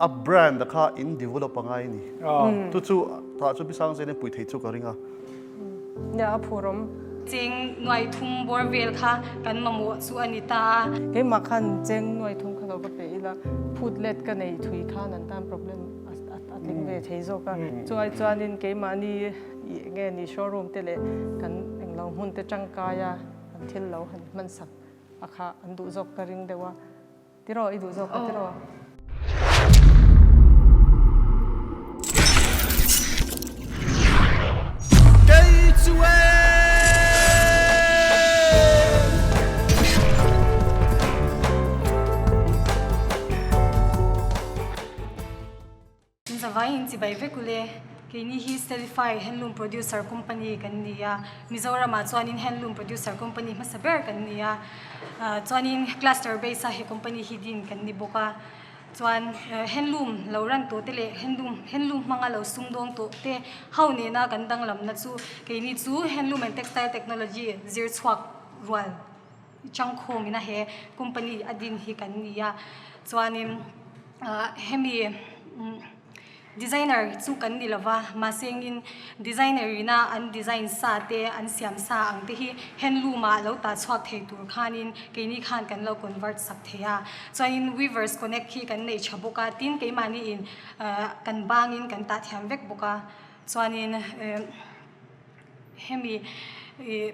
A brand a kha in develop a ngai a ni. Chu chu tah chu Pisang Zen in pui thei chu ka ring a. Nia a phur awm. Cheng nuai thum bawr vel kha kan mamawh chu a ni ta a. Keimah khan cheng nuai thum kha lo va pe ila, phut let ka nei thui khan an tan problem a tling ve thei zawk a. Chu ai chuanin keimahni nge ni showroom te leh kan englo hmun te tangkai a an thil lo han hmansak a kha an duh zawk ka ring deuh a. Tiraw i duh zawk a tiraw? Kei chu e! Zavaiin chibai vek ule, keini hi Stellify Handloom Producer Company kan ni a, Mizoramah chuanin Handloom Producer Company hmasa ber kan ni a, chuanin cluster base a he company hi din kan ni bawk a, chuan handloom lo ran tawh te leh handloom handloom hmanga lo sumdawng tawh te ho nena kan danglamna chu keini chu Handloom and Textile Technology zir chhuak rual changkhawmin a he company a din hi kan ni a, chuanin hemi designer chu kan ni lova mahse engin designer ina an design sa te an siam sa ang te hi handloom ah lo tah chhuak thei tur khanin keini khan kan lo convert sak thei a, chuanin weavers connect hi kan nei tha bawk a, tin keimahni in kan bangin kan tah thiam vek bawk a, chuanin hemi ih.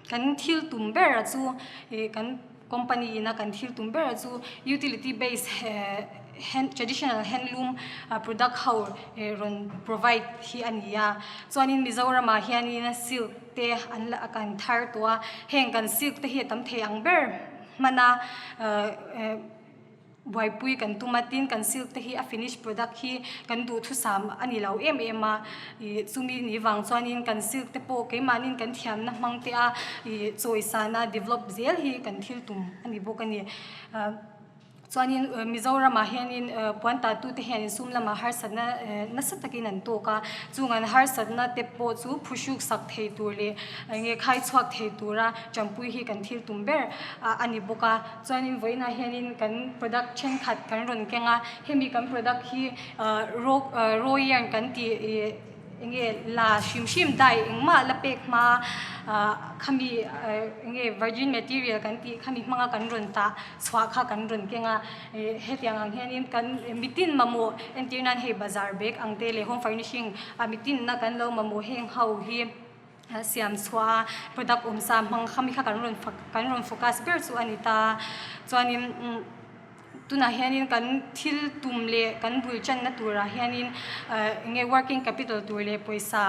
Kan thil tum ber a chu ih kan company ina kan thil tum ber a chu utility base hand traditional handloom product ho rawn provide hi a ni a chuanin Mizoramah hianin silk te an la kan thar tawh a heng kan silk te hi a tam thei ang ber hman a eh. Buaipui kan tum a, tin kan silk te hi a finish product hi kan duhthusam a ni lo em em a, ih chumi ni vang chuanin kan silk te pawh keimahnin kan thiamna hmang te a ih chawisana develop zel hi kan thil tum a ni bawk a ni. Chuanin Mizoramah hianin puan tatu te hianin sum lamah harsatna nasa takin an tawk a, chung an harsatna te pawh chu phuhruk sak thei tur leh enge khai chhuak thei tura tanpui hi kan thil tum ber a ni bawk a. Chuanin vawiinah hianin kan product thenkhat kan rawn keng a, hemi kan product hi raw raw yarn kan tih ih enge la hrim hrim dye engmah la pek hma ah khami enge virgin material kan tih khami hmanga kan rawn tah chhuah kha kan rawn keng a, ih hetiang ang hianin kan mitin mamawh entir nan hei bazar bag ang te leh home furnishing ah mitin na kan lo mamawh heng ho hi. Siam chhuah a product awm sa hmang kha mi kha kan rawn fak kan rawn focus ber chu a ni ta a chuanin umm tunah hianin kan thil tum leh kan bul channa turah hianin ah eng nge working capital tur leh pawisa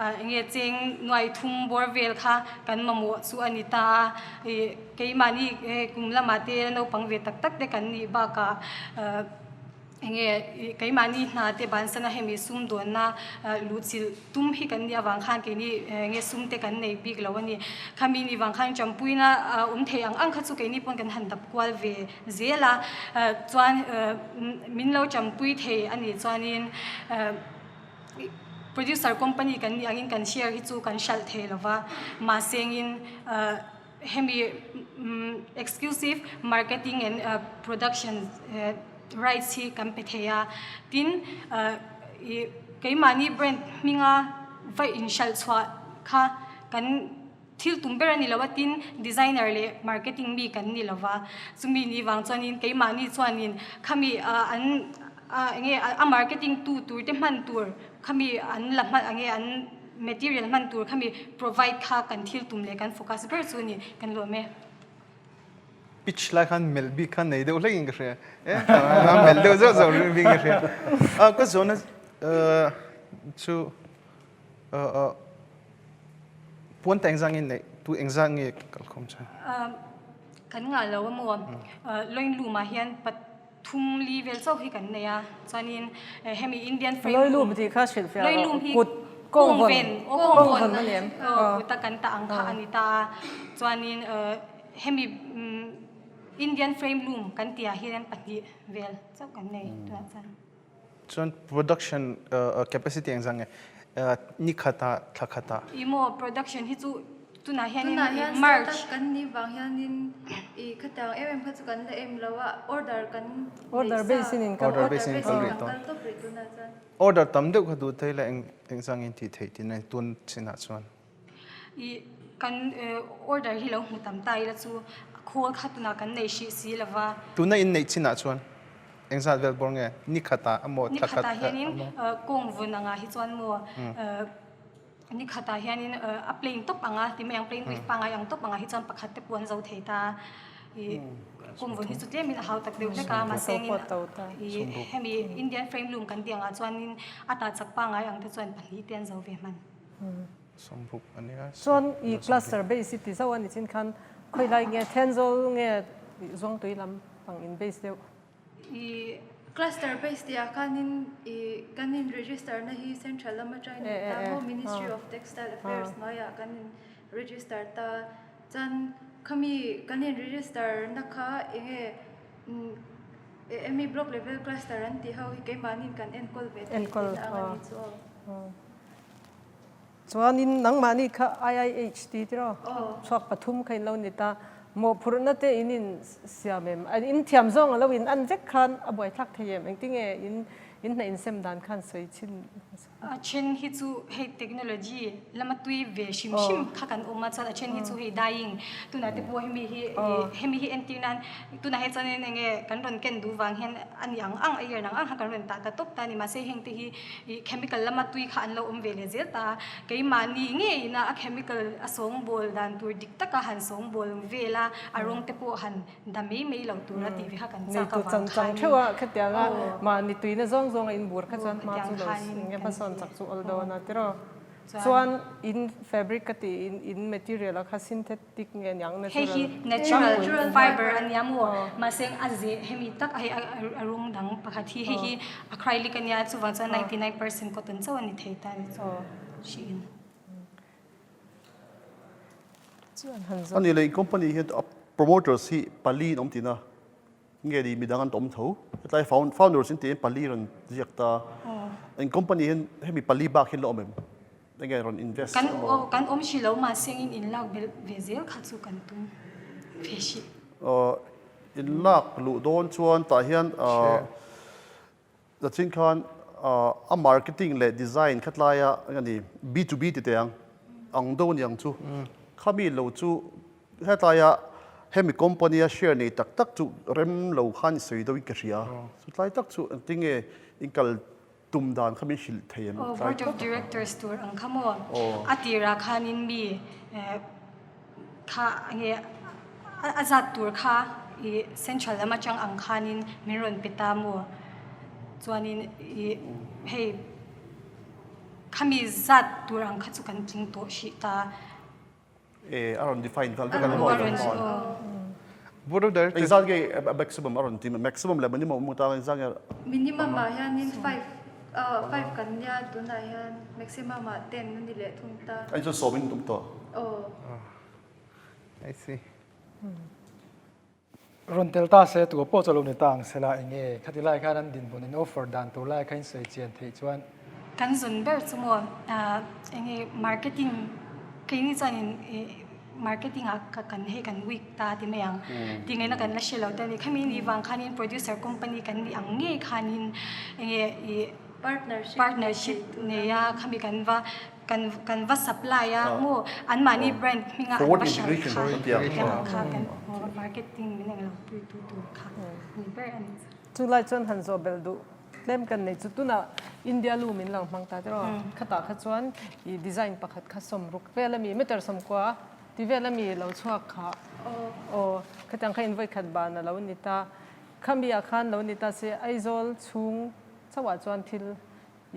ah eng nge cheng nuai thum bawr vel kha kan mamawh chu a ni ta a ih keimahni kum lamah te naupang ve tak tak te kan nih bakah ah. Enge keimahni hna te bansana hemi sum dawnna luhchilh tum hi kan nih avang khan keini enge sum te kan nei bik lo a ni. Khami nih vang khan champuina awm thei ang ang kha chu keini pawn kan han dap kual ve zel a, chuan min lo champui thei a nih chuanin producer company kan nih angin kan share hi chu kan hralh thei lo va, mahse engin Hemi exclusive marketing and production rights hi kan pe thei a, tin ih keimahni brand hminga va inhralh chhuah kha kan thil tum ber a ni lo a, tin designer leh marketing mi kan ni lo va, chumi ni vang chuanin keimahni chuanin khami an enge a marketing tu tur te hman tur khami an la hman enge an. Material hman tur khami provide kha kan thil tum leh kan focus ber chu a ni, kan lawm e. Pitch lai khan melh bik kha nei deuh hlek in ka hria e, melh deuh zauh zauh bik in ka hria. A ka zawhna chu puan ta engzah nge neih, tu engzah nge kalkhawm chuan? Kan ngah lo a maw, loin lum ah hian Thum li vel chauh hi kan nei a, chuanin hemi Indian frame Loi lum tih kha hrilh fiah rawh, kut kawng vawn, kawng vawn a ni em? Kut a kan tah ang kha a ni ta a, chuanin hemi Indian frame loom kan tih ah hian pahnih vel chauh kan nei tunah chuan. Chuan production capacity engzah nge ni khatah thla khatah? Ih maw production hi chu. Tunah hianin Tunah hian March. startup kan nih vang hianin i khatiang em em kha chu kan la em lo a, order kan neih Order sa. base in in kal. Order base in in kal rih Order base in tawh. kan kal tawp rih tunah chuan. Order tam deuh kha duh thei la eng engzang in tih theih tih na tun chinah chuan. I kan order hi lo hmu tam ta ila chu khawl kha tunah kan nei hrih si lo va. Tuna in neih chinah chuan engzat vel bawr nge? Ni khatah emaw Ni thla khat khatah hianin emaw? kawng vun angah hi chuan maw Ni khatah hianin a plain tawp ang a, ti mai ang plain weave pangngai ang tawp angah hi chuan pakhat te pawh an zo thei ta. Ih kum vawn hi chu tlemin a hau tak deuh hlek a, mahse engin ih hemi Indian frame loom kan tih angah chuanin a tah chak pangngai ang te chuan pahnih te an zo ve hman. Chuan ih cluster base hi ti zauh a ni chin khan khawilai nge Thenzawl nge Zuangtui lam pang in base deuh. I cluster base tih ah khanin i kan in register na hi central lama tang in ta maw Ministry of Textile Affairs hnuaiah kan in register ta chuan khami kan in register na kha enge emi block level cluster an tih ho hi keimahni kan enkawl ve thei tihna ang a ni chu aw. Chuanin nangmahni kha IIH ti tiraw? Chhuak pathum kha in lo ni ta. Mawhphurhna te in in siam em? In thiam zawng a lo in an vek khan a buaithlak thei em? Engtinge in in hna insem dan khan sawi chhin hmasa? A then hi chu hei technology lama tui ve hrim hrim kha kan awm a, chuan a then hi chu hei dyeing tunah te pawh hemi hi hemi hi entir nan tunah hi chuanin enge kan rawn ken duh vang hian a ni ang ang a yarn ang ang kha kan rawn tah ta tawp ta a ni. Mahse heng te hi Ih chemical lama tui kha an lo awm ve leh zel ta a, keimahni ngeiin a chemical a sawngbawl dan tur dik taka han sawngbawl vel a, a rawng te pawh han da mai mai lo tur a tih ve kha kan chak avang khanin. Neitu chang theuh a khatianga mahni tuina zawng zawng a inbur kha chuan hma chu lo eng hmasawn chak chu awl dawn a tiraw. Chuan in fabric ka tih in in material a kha synthetic nge niang natural. Hei hi natural fiber a nia maw mahse a zeh hemi tak a hei a rawng dang pakhat hi hei hi acrylic a nia chuvang chuan 99% cotton chauh a ni thei ta ni chu hri in. A ni leh company hian promoters hi pali in awm tihna. Nge ni midang an tawm tho. Hetlai founders in tiin pali rawn ziak ta. Eng company hian hemi pali bak hian la awm em? Enge rawn invest emaw? Kan kan awm hri lo mahse engin in lak belh ve zel kha chu kan tum ve hrih. In lak luh dawn chuan tah hian Zachin khan a marketing leh design khatlaia eng a ni B to B ti teh ang ang deuh a ni ang chu. Khami lo chu hetlaia hemi company a share nei tak tak chu rem lo khan i sawi deuhin ka hria. Chutlai tak chu engtinge in kal tum dan kha min hrilh thei em? Aw board of directors tur ang kha maw? A tirah khanin mi Kha nge a zat tur kha i central lam atang ang khanin min rawn pe ta maw? Chuanin i hei khami zat tur ang kha chu kan tling tawh hrih ta. E a rawn define nghal vek a ni maw? A rawn aw. Board of Directors. Engzat nge maximum a rawn ti maximum leh minimum awm ta engzat nge? Minimum ah hianin five five kan nia tunah hian maximum ah ten a ni leh thung ta. Ai chuan sawmin tum tawh. Aw. I see. Rawn tel ta se tu pawh chu lo ni ta ang sela enge khati lai khan an dinhmun in offer dan tur lai kha in sawi chian theih chuan. Kan zun ber chu maw enge marketing keini chuan in Marketing ah ka kan hei kan weak ta ti mai ang. Ti ngaihna kan la hre lo te a ni. Khami ni vang khanin producer company kan nih ang ngei khanin enge ih partnership nei a khami kan va kan kan va supply a maw anmahni brand hminga an va hralh kha tiang kha kan marketing min englo pui tu tur kha ni ber a ni. Chulai chuan han zawh belh duh tlem kan nei chu tunah India lu min lang hmang ta tiraw khatah kha chuan ih design pakhat kha sawmruk vel ami meter sawmkua ti vel ami lo chhuak kha aw khatiang kha in vawikhat ban a lo ni ta khami ah khan lo ni ta se Aizawl chhung chauhah chuan thil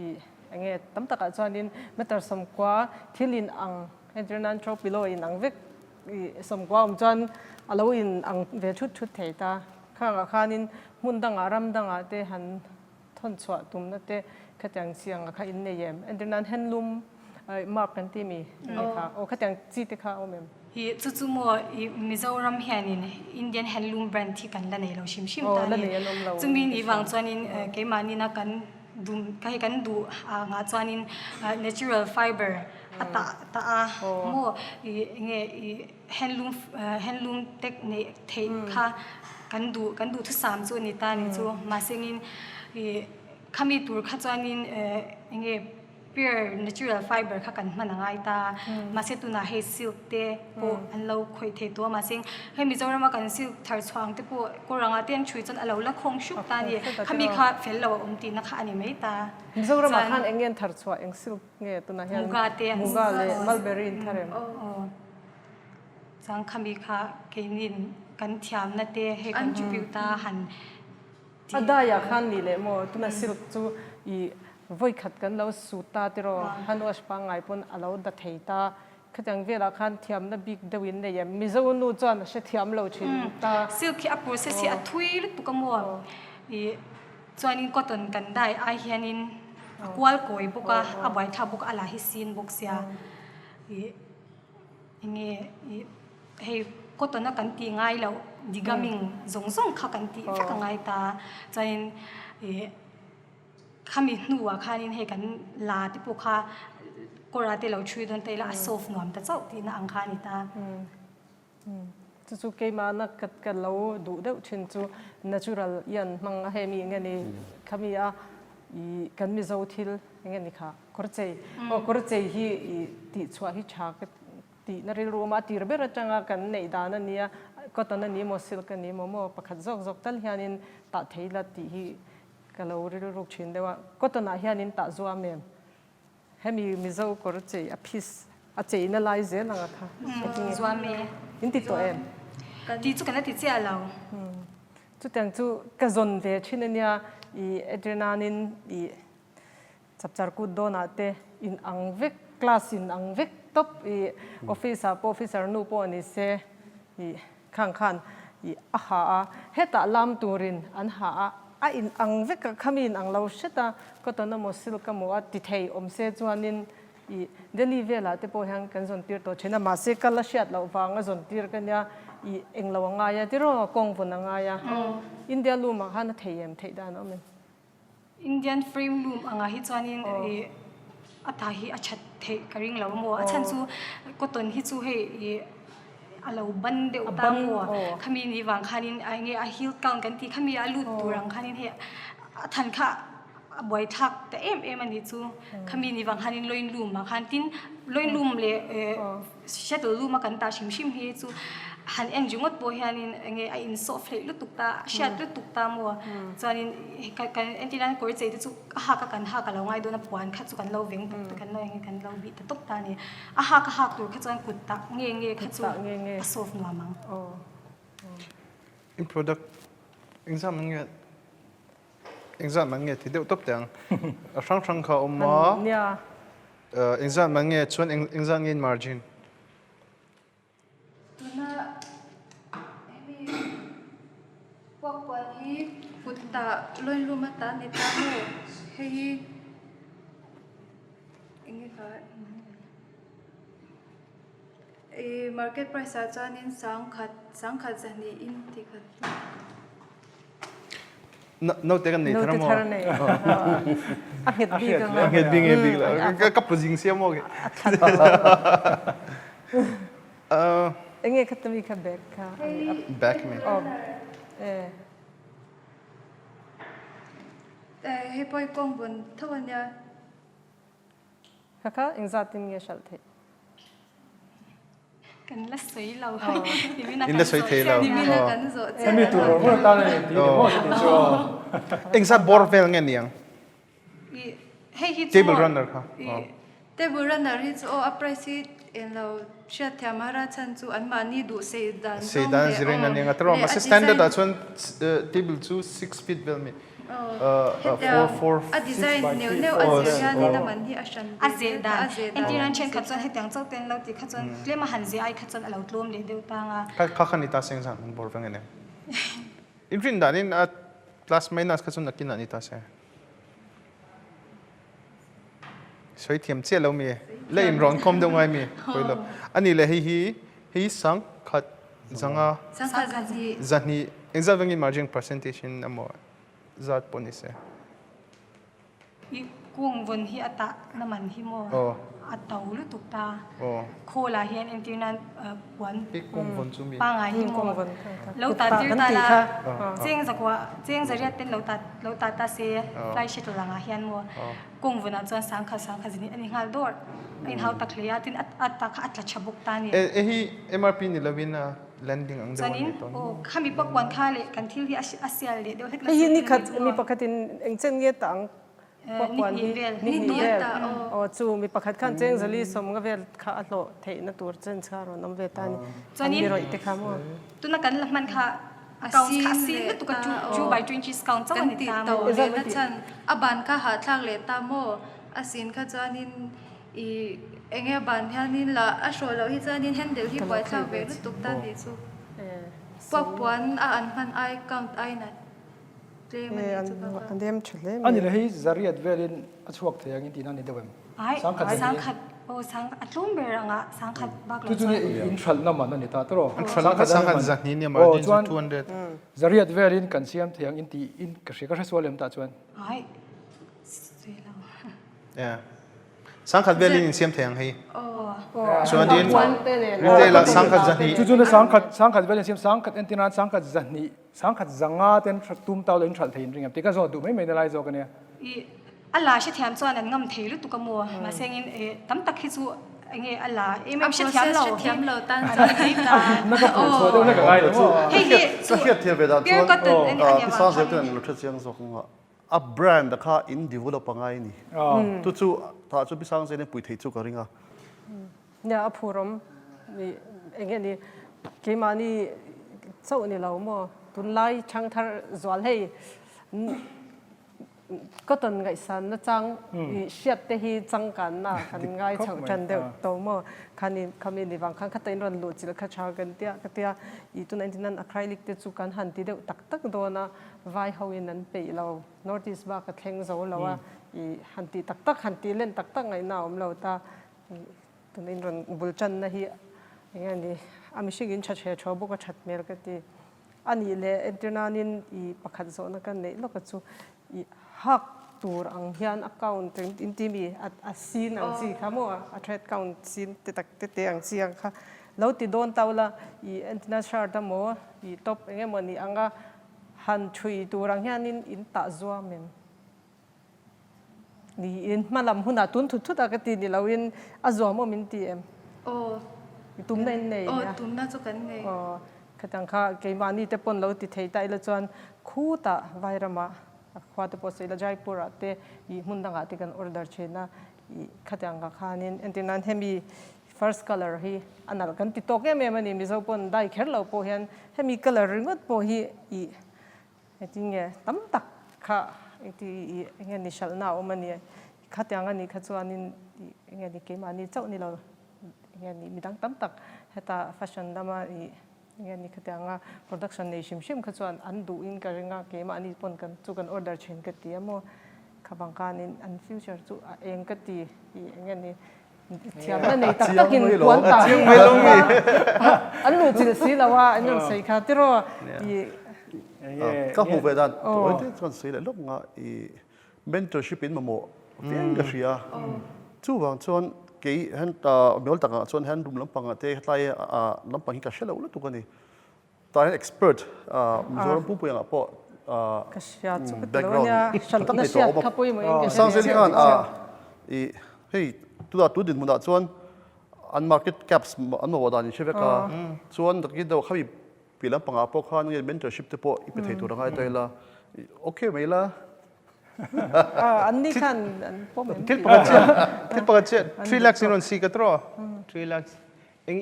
ih enge tam takah chuanin meter sawmkua thil in ang entir nan throw pillow in ang vek ih sawmkua awm chuan a lo in ang ve thut thut thei ta. Khangah khanin hmun dangah ram dangah te han thawn chhuah tumna te khatiang chi anga kha in nei em? Entir nan handloom mark kan ti mi nge kha? Aw khatiang chi te kha a awm em? Hi chu chu maw i Mizoram hianin Indian handloom brand hi kan la nei lo hrim hrim ta a ni. Chumi ni vang chuanin keimahni na kan dum hei kan duh angah chuanin natural fiber. A tah tah a maw i enge i handloom handloom tek neih theih kha kan duh kan duhthusam chu a ni ta ni chu mahsengin i khami tur kha chuanin enge pure natural fiber kha kan hman a ngai ta mahse tunah hei silk te pawh an lo khawih thei tawh a mahse hei Mizorama kan silk thar chhuah ang te pawh kawr anga te an ṭhui chuan a lo la khawng hrup ta a ni khami kha fel lo a awm tihna kha a ni mai ta Mizoramah khan eng nge an thar chhuah eng silk Nge tunah hian Muga te an Muga leh Mulberry in thar em? Aw. Chuan khami kha keinin kan thiamna te hei contribute a han ti. A daiah khan nih leh maw tuna silk chu i vawikhat kan lo sut ta tiraw hand wash pangngai pawn a lo da thei ta. Khatiang velah khan thiamna bik deuh in nei em? Mizo nu chuan a hrethiam lo thin ta. Silk hi a process hi a thui lutuk a maw? I Chuanin cotton kan dye ai hianin a kual kawi bawk a, a buaithlak bawk a, a lah hi sin bawk sia. Ih enge ih hei cotton a kan tih ngai loh degumming zawng zawng kha kan tih vek a ngai ta. Chuanin ih khami hnuah khanin hei kan la te pawh kha kawra te lo chhui dawn ta ila a soft nuam ta chauh tihna ang kha a ni ta. Chu chu keimahna ka ka lo duh deuh thin chu natural ian hmang a hemi enge ni khami a i kan Mizo thil enge ni kha kawr chei aw kawr chei hi i tih chhuah hi tha ka tihna rilru awm a a tir ber atanga kan neih dan a nia cotton a ni maw silk a ni maw maw pakhat zawk zawk tal hianin tah thei la tih hi ka lo rilruk thin deuh a cotton ah hianin tah zuam em. Hemi Mizo kawr chei a phis a cheina lai zel ang a kha. Zuam e. In ti tawh em? Ti chu kan la ti chiah lo. Chutiang chu ka zawn ve thin a nia i Adriananin i chapchar kut dawnah te in ang vek class in ang vek tawp i office ah pawh officer nu pawh ni se i Khang khan i a ha a, hetah lam turin an ha a, a in ang vek a, khami in ang lo hret a, cotton emaw silk emaw a ti thei awm se chuanin i Delhi velah te pawh hian kan zawn tir tawh thin a, mahse kal a hriat loh vang a zawn tir ka nia, i englo a ngai a tiraw kawng vawn a ngai a, India loom ah khan a thei em theih dan a awm em? Indian frame loom angah hi chuanin ih a tah hi a that theih ka ring lo maw a chhan chu cotton hi chu hei ih a lo ban deuh ta maw khami ni vang khanin a enge a heel count kan tih khami a lut tur ang khanin hei a than kha a buai thlak ta em em a nih chu khami ni vang khanin loin loom ah khan tin loin loom leh eh Shuttle room a kan tah hrim hrim hi chu han en ringawt pawh hianin enge a insawh hleih lutuk ta a hriat lutuk ta maw chuanin kan entir nan kawr chei te chu a hak a kan hak a lo ngai dawn a puan kha chu kan lo veng bawk te kan lo enge kan lo bih ta tawp ta a ni a hak a hak tur kha chuan kut tak nge nge kha chu a solve nuam ang. In product engzah man nge engzah man nge ti deuh tawp teh ang a hrang hrang kha a awm a. Engzat man nge chuan engzat nge in margin? Tuna hemi puakpuan hi kut tah loin lum atan ni ta maw? Hei hi enge kha i market price ah chuanin sangkhat sangkhat zahnih in tih khat. Naute kan nei thar maw? Naute thar nei. A nghet bik ang. A nghet bik nge bik lo. Ka pu zing sia maw? Enge kha tami kha bag kha. Bag me. Eh. Hei pawh hi kawng vawn tho ania. Kha kha engzat in nge hralh theih? Kan la sawi lo. In la sawi thei lo. Hemi tur awm reng tan a ni tih ni maw chuti chu aw. Engzat bawr vel nge niang? Hei hi chu Table runner kha. Table runner hi chu aw a price hi englo hriatthiam a ra chhan chu anmahni duh sei dan zawng leh Sei dan zirin a nia nga tawrh a mahse standard ah chuan table chu 6 feet vel mi. Hetiang a design neuh neuh a zir hianin a man hi a hran A zeh dan entir nan thenkhat chuan hetiang chauh te an lo tih kha chuan tlem a han zeh ai kha chuan a lo tlawm leh deuh tang a. Kha kha ni ta se engzah an bawr veng em? In rin danin a plus minus kha chu nakin ah ni ta se. Sawi thiam chiah lo mi? La in rawn khawm deuh ngai mi? Pawi lo. A nih leh hei hi hei sang khat zanga Sangkhat zahnih. Zahnih engzat vengin margin percentage in emaw zat pawh ni se. I kung vawn hi a tah na man hi maw a to lutuk ta. Khawl ah hian entir nan puan pangai hi maw lo ta tir ta la cheng zakua cheng zariat ten lo ta lo ta ta se fly sheet lang ah hian maw kung vawn ah chuan sangkhat sangkhat zin hi a ni nghal dawr a inhau tak hle a tin a ta kha a tla tha bawk ta a ni. E hi MRP ni lovin a landing ang deuh a ni tawn. Aw khami pawh puan kha leh kan thil hi a sial leh deuh hlek Hei hi nikhat mi pakhatin eng chen nge ta ang pawh puan hi ni hnih vel aw chu mi pakhat khan cheng zali sawm nga vel kha a hlawh theihna tur chen chha rawn awm ve ta a ni an mi rawih te kha maw. Tuna kan la hman kha account kha a sin lutuk a 2 by 20 count chauh a ni ta maw. Kan tih tawh leh na chhan a ban kha hahthlak leh ta maw a sin kha chuanin I enge a ban hianin lah a hrawh loh hi chuanin handle hi buaithlak ve lutuk ta nih chu. Puak puan a an hman ai count ai na tlem a nih chu ka kha. A ni le hei zariat velin a chhuak thei angin tihna a ni deuh em? Sangkhat zan hi. Sangkhat aw sang a tlawm ber anga sangkhat bak lo chuan. Chu chu in hralhna man a ni ta tawh. Sangkhat zan zahnih nia margin chu 200. Zariat velin kan siam thei ang in tih in ka hria ka hre sual em tah chuan. Ai sawi lo. Yeah. Sangkhat velin in siam thei ang hei. Chuanin retail ah sangkhat zahnih. Chu chu na sangkhat sangkhat velin siam sangkhat entir nan sangkhat zahnih sangkhat zanga ten tum tau lo in hralh thei in ring em tih ka zawh duh mai mai na lai zawk ania. I a la hrethiam chuan an ngam thei lutuk a maw mahse engin tam tak hi chu enge a la em em hrethiam lo hrethiam lo tan chuan a hlutna ka phuh chhuah deuh hlek a ngai lo maw. Hei hi chu pure cotton a nia Pi Sangzel ten an lo hrechiang zawk ang a. A brand a kha in develop a ngai a ni. Chu chu tah chu Pisang Zen in pui thei chu ka ring a. Nia a phurawm ni eng nge ni keimahni chauh ni lo maw tunlai thangthar zual hei cotton ngaihsan na chang i hriat te hi changkanna kan ngai chhoh tan deuh tawh maw khani khami ni vang khan khata in rawn luh chilh kha tha kan tia ka tia i tunah intinan acrylic te chu kan han ti deuh tak tak dawn a. Vai ho in an peih lo, North East bak a thleng zo lo a, i han tih tak tak, han tih len tak tak ngaihna a awm lo ta, tuna in rawn bul tanna hi eng nge ni, a mihring in tha the thaw bawk a that hmel ka ti. A nih leh entir nanin i pakhat zawhna ka neih lawk a chu, i hak tur ang hian a count in ti mi a sin ang chi kha maw, a thread count sin te tak te te ang chi ang kha lo ti dawn tau la, i entirna shirt emaw i top eng emaw ni ang a, Han thui tur ang hianin in tah zuam em? Ni in hma lam hunah tun thut thut a ka ti ni loin a zuam awm in ti em? Aw. I tumna in nei nia. Aw tumna chu kan nei. Aw khatiang kha keimahni te pawn lo ti thei ta ila chuan khutah Vairamah a khua te pawh sawi ila Jaipur ah te ih hmun dangah te kan order thin a ih khatiang ka khanin entir nan hemi First colour hi a nalh kan ti tawk em em a ni. Mizo pawn dai kher lo pawh hian hemi colour ringawt pawh hi ih engtin nge tam tak kha engti ih enge ni hralhna a awm a ni. Khatiang a nih kha chuanin ih enge ni keimahni chauh ni lo enge ni midang tam tak heta fashion lama ih enge ni khatianga production nei hrim hrim kha chuan an duhin ka ring a keimahni pawn kan chu kan order thin ka ti a maw. Khavang khanin an future chu a eng ka ti ih enge ni Thiamna nei tak takin puan tah hi an luh chilh si lo a, an rawn sawi kha tiraw i. Ka hmuh ve dan tawi te chuan sawi leh lawk nga i mentorship in mamawh viau ka hria. Chuvang chuan kei hen mimal takah chuan handloom lampangah te hetlai lampang hi ka hre lo lutuk a ni. Tah hian expert Mizoram pumpui angah pawh background tha tak nei tawh a awm a. Sangzeli khan i hei tunah tun dinhmunah chuan an market caps an mamawh dan in hre vek a, chuan takin deuh khami piah lampangah pawh khan nge mentorship te pawh i pe thei tur a ngai ta ila okay mai la. An ni khan an pawm em? Thil pakhat chiah, thil pakhat chiah, 3 lakhs in rawn si ka tawh, 3 lakhs. Eng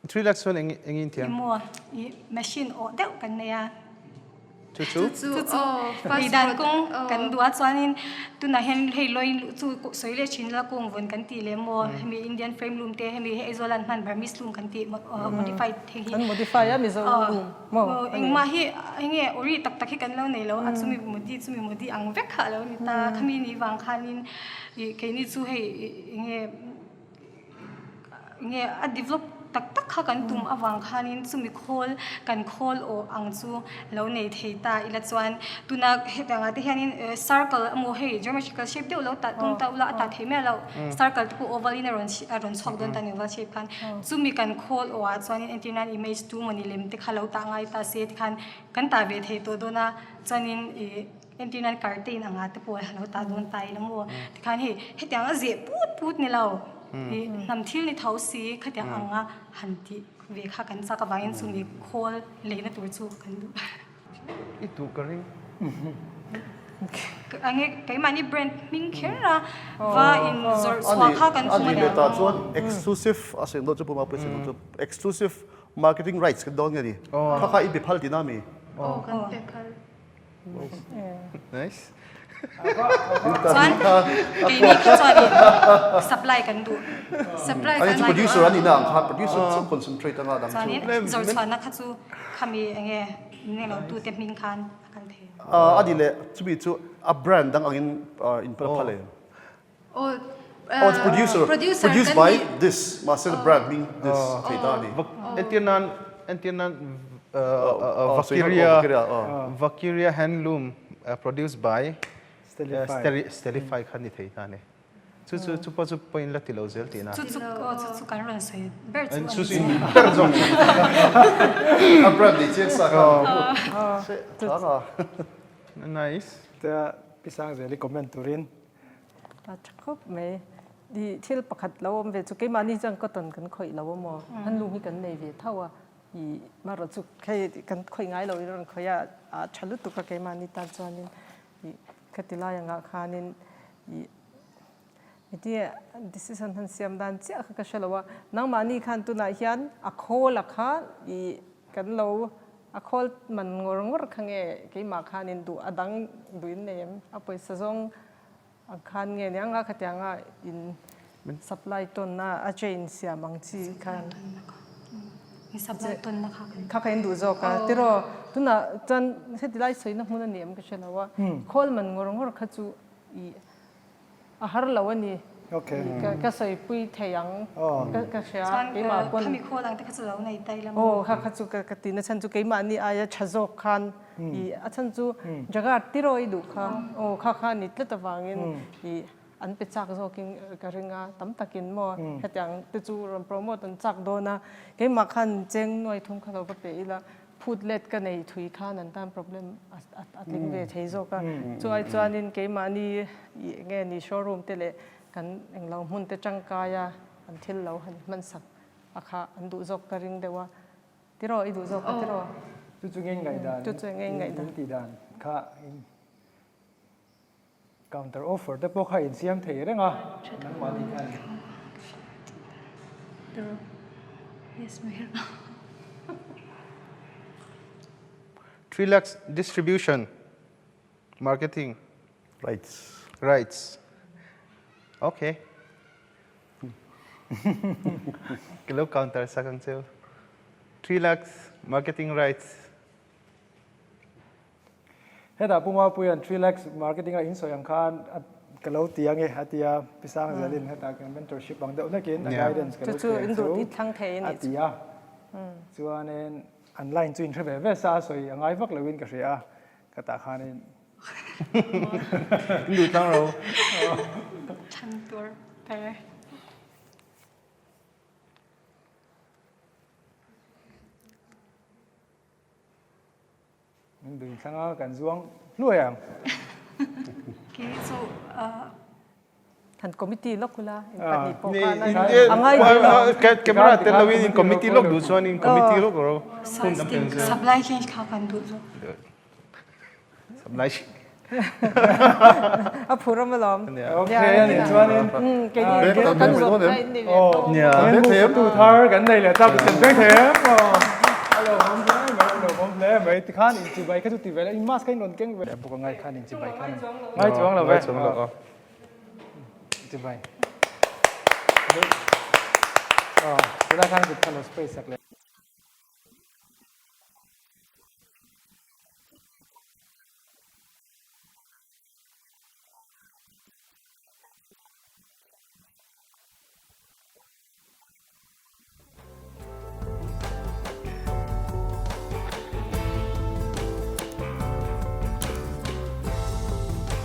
3 lakhs chuan eng eng in thiam? Emaw i machine awh deuh kan nei a. Chu chu? Chu chu ei dan kawng kan duh a chuanin tunah hian hei lawi chu sawi leh thin la kawng vawn kan tih leh maw hemi Indian frame loom te hemi hei Aizawl an hman Burmese loom kan tih modified thei hi. An modify a Mizo loom maw? Engmah hi enge ori tak tak hi kan lo nei lo a chumi modi chumi modi ang vek kha a lo ni ta khami ni vang khanin keini chu hei enge Nge a develop tak tak kha kan tum avang khanin chumi khawl kan khawl awh ang chu lo nei thei ta ila chuan tuna hetiang ah te hianin circle emaw hei geometrical shape deuh lo tah tum ta ula a tah theih miah loh circle te pawh oval in a rawn a rawn chhuak dawn ta ni oval shape khan chumi kan khawl awh ah chuanin entir nan image tu mawni lem te kha lo tah ngai ta se tikhan kan tah ve thei tawh dawn a chuanin ih entir nan curtain ang ah te pawh lo tah dawn ta ila maw tikhan hei hetiang a zeh put put ni lo ih hnam thil ni tho si khatiang ang a han tih. Ve kha kan chak avangin chumi khawl leina tur chu kan duh. I duh ka ring. Ange keimahni brand hming kher a va in zawrh chhuah kha kan tum a nia. Ani leh chuan exclusive a sawi dawn chu Puma pawh sawi dawn chu exclusive marketing rights kan dawn nge ni? Kha kha i pe phal tihna mi? Aw kan pe phal. Nice. Chuan keini kha chuanin supply kan duh. Supply Ani kan chu producer ani na ang kha producer chu concentrate anga dang chu. Chuanin zawrh chhuahna kha chu khami enge min englo tute hming khan a kal thei. Ani leh chumi chu a brand dang angin in phal em? Oh, Oh, it's producer. Producer Produced kan by nih. this. Mahse the brand hming this thei ta a ni. Entir nan, entir nan Oh, sorry, Vakiria, oh, Vakiria, oh. Vakiria handloom produced by Stellify. Stellify kha ni thei ta a ni. Chu chu chu pawh chu point la ti lo zel tihna. Chu chu oh, chu chu kan rawn sawi ber chu a ni. Chu chu in ber zawk. A brand nei chiang sa kha. Se, tha a. Nice. Tia Pi Sangzeli comment turin A tha khawp mai. I thil pakhat lo awm ve chu keimahni chuan cotton kan khawih lo amaw? Han lung hi kan nei ve tho a, i marawh chu hei kan khawih ngai lo in rawn khawih a, a tha lutuk a keimahni tan chuanin i khati lai angah khanin i heti decision han siam dan chiah kha ka hre lo a, nangmahni khan tunah hian a khawl a kha i kan lo a khawl man ngawr ngawr kha nge keimah khanin duh a dang duhin nei em? A pawisa zawng Ang khan nge nia nga khatianga in supply tawnna a chain siam ang chi khan. In supply tawnna kha kan. Kha kha in duh zawk a tiraw tunah chuan heti lai sawina hmun a ni em ka hre lo a khawl man ngawr ngawr kha chu i a har lo a ni ka sawipui thei ang ka hria keimah pawn. Khami khawl ang te kha chu lo nei ta ila maw. Aw kha kha chu ka ti na chhan chu keimahni aia tha zawk khan I a chhan chu Jagat tiraw i duh kha aw kha kha ni tlat avangin i an pe chak zawkin ka ring a tam takin maw hetiang te chu rawn promote an chak dawn a keimah khan cheng nuai thum kha lo va pe ila phut let ka nei thui khan an tan problem a tling ve thei zawk a chu ai chuanin keimahni i enge ni showroom te leh kan englo hmun te tangkai a an thil lo han hman sak a kha an duh zawk ka ring deuh a. Tiraw i duh zawk a tiraw? Chu chu ngei ngaihdan Chu chu ngei ngaihdan. In tih dan kha in counter offer te pawh kha in siam thei reng a nangmahni khan. Tiraw yes mai rawh. Trilax distribution marketing Rights. Rights. Okay. Ka lo counter sak ang cheu. Trilax marketing rights. Hetah Pu Mapuia'n Trilax marketing a insawi ang khan ka lo ti ange a ti a, Pi Sangzelin hetah kan mentorship ang deuh hlekin a guidance ka lo ti ang chu a ti a. Chuanin an line chu inhre ve ve sa a sawi a ngai vak loin ka hria a, ka tah khanin In duh tlang ro. Than tur per. In duh thlang a kan zuang hluai ang. Ke chu Han committee lawk ula in pahnih pawh khan a ngai ve lo. Camera tel lo in committee lawk duh chuan in committee lawk ro. Hun tam tel zel. Supply chain kha kan duh zawk. Supply chain. A phur awm alawm. Okay ani chuanin. Keini kan zawt na in ni ve tawh. Nia. Tu thar kan nei leh chak kan beng them. A lo awm hle mai, a lo awm hle mai. Tikhan in chibai kha chu ti ve la, in mask kha in rawn keng ve. Buk a ngai khan in chibai khan. Ngai chuang lo ve. Ngai chuang lo. Chibai. Aw, tunah khan kut kha lo spray sak leh.